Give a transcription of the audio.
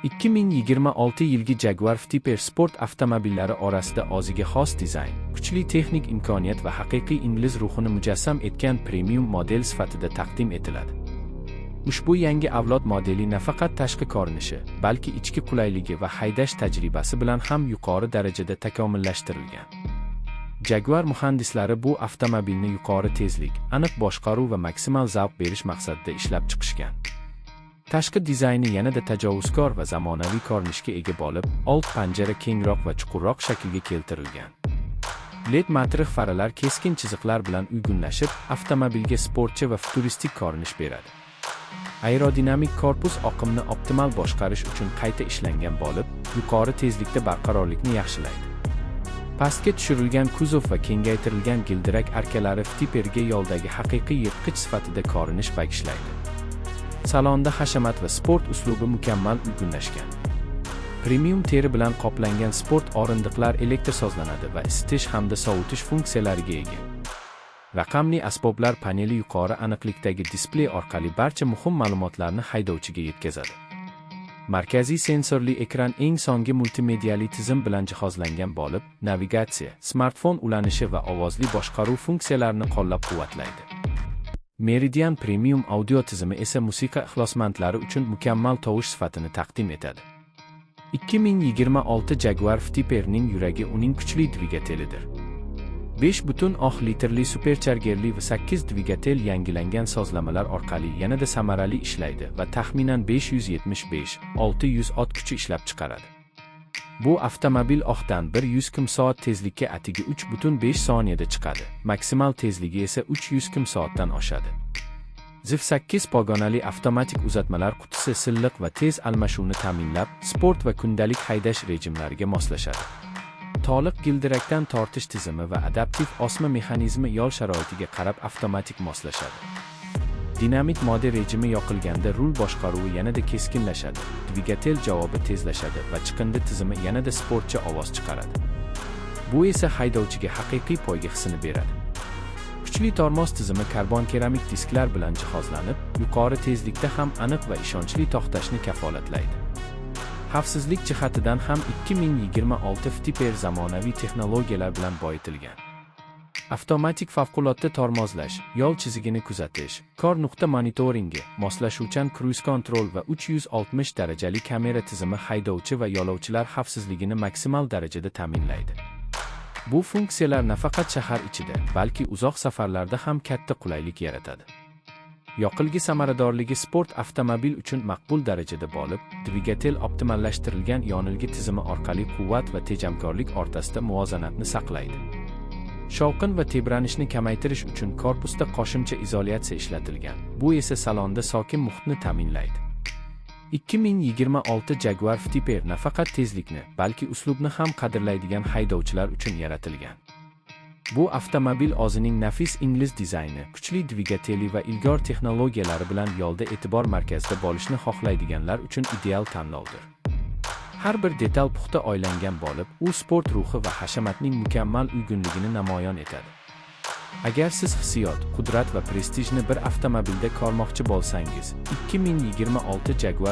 2026 yilgi Jaguar F-Type sport avtomobillari orasida o'ziga xos dizayn, kuchli texnik imkoniyat va haqiqiy ingliz ruhini mujassam etgan premium model sifatida taqdim etiladi. Ushbu yangi avlod modeli nafaqat tashqi ko'rinishi, balki ichki qulayligi va haydash tajribasi bilan ham yuqori darajada takomillashtirilgan. Jaguar muhandislari bu avtomobilni yuqori tezlik, aniq boshqaruv va maksimal zavq berish maqsadida ishlab chiqishgan. Tashqi dizayni yanada tajovuzkor va zamonaviy ko'rinishga ega bo'lib, old panjara kengroq va chuqurroq shaklga keltirilgan. LED matrix faralar keskin chiziqlar bilan uyg'unlashib, avtomobilga sportchi va futuristik ko'rinish beradi. Aerodinamik korpus oqimni optimal boshqarish uchun qayta ishlangan bo'lib, yuqori tezlikda barqarorlikni yaxshilaydi. Pastga tushirilgan kuzov va kengaytirilgan gildirak arkalari F-Type'ga yo'ldagi haqiqiy yirtqich sifatida ko'rinish bag'ishlaydi. Salonda hashamat va sport uslubi mukammal uyg'unlashgan. Premium teri bilan qoplangan sport o'rindiqlar elektr sozlanadi va isitish hamda sovutish funksiyalariga ega. Raqamli asboblar paneli yuqori aniqlikdagi displey orqali barcha muhim ma'lumotlarni haydovchiga yetkazadi. Markaziy sensorli ekran eng so'nggi multimediali tizim bilan jihozlangan bo'lib, navigatsiya, smartfon ulanishi va ovozli boshqaruv funksiyalarini qo'llab-quvvatlaydi. Meridian Premium audio tizimi esa musiqa ixlosmandlari uchun mukammal tovush sifatini taqdim etadi. 2026 Jaguar F-Type'ning yuragi uning kuchli dvigatelidir. 5,3 litrli superchargerli V8 dvigatel yangilangan sozlamalar orqali yanada samarali ishlaydi va taxminan 575-600 ot kuchi ishlab chiqaradi. Bu avtomobil 0 dan 100 km/soat tezlikka atigi 3,5 soniyada chiqadi. Maksimal tezligi esa 300 km/soatdan oshadi. ZF8 pog'onali avtomatik uzatmalar qutisi silliq va tez almashuvni ta'minlab, sport va kundalik haydash rejimlariga moslashadi. To'liq gildirakdan tortish tizimi va adaptiv osma mexanizmi yo'l sharoitiga qarab avtomatik moslashadi. Dynamic Mode rejimi yoqilganda rul boshqaruvi yanada keskinlashadi, dvigatel javobi tezlashadi va chiqindi tizimi yanada sportcha ovoz chiqaradi. Bu esa haydovchiga haqiqiy poyga hissini beradi. Kuchli tormoz tizimi karbon keramik disklar bilan jihozlanib, yuqori tezlikda ham aniq va ishonchli to'xtashni kafolatlaydi. Xavfsizlik jihatidan ham 2026 F-Type zamonaviy texnologiyalar bilan boyitilgan. Avtomatik favqulodda tormozlash, yo'l chizigini kuzatish, kor nuqta monitoringi, moslashuvchan kruiz kontrol va 360 darajali kamera tizimi haydovchi va yo'lovchilar xavfsizligini maksimal darajada ta'minlaydi. Bu funksiyalar nafaqat shahar ichida, balki uzoq safarlarda ham katta qulaylik yaratadi. Yoqilgi samaradorligi sport avtomobil uchun maqbul darajada bo'lib, dvigatel optimallashtirilgan yonilgi tizimi orqali quvvat va tejamkorlik o'rtasida muvozanatni saqlaydi. Shovqin va tebranishni kamaytirish uchun korpusda qo'shimcha izolyatsiya ishlatilgan. Bu esa salonda sokin muhitni ta'minlaydi. 2026 Jaguar F-Type nafaqat tezlikni, balki uslubni ham qadrlaydigan haydovchilar uchun yaratilgan. Bu avtomobil o'zining nafis ingliz dizayni, kuchli dvigateli va ilg'or texnologiyalari bilan yo'lda e'tibor markazida bo'lishni xohlaydiganlar uchun ideal tanlovdir. Har bir detal puxta o'ylangan bo'lib, u sport ruhi va hashamatning mukammal uyg'unligini namoyon etadi. Agar siz hissiyot, qudrat va prestijni bir avtomobilda ko'rmoqchi bo'lsangiz, 2026 Jaguar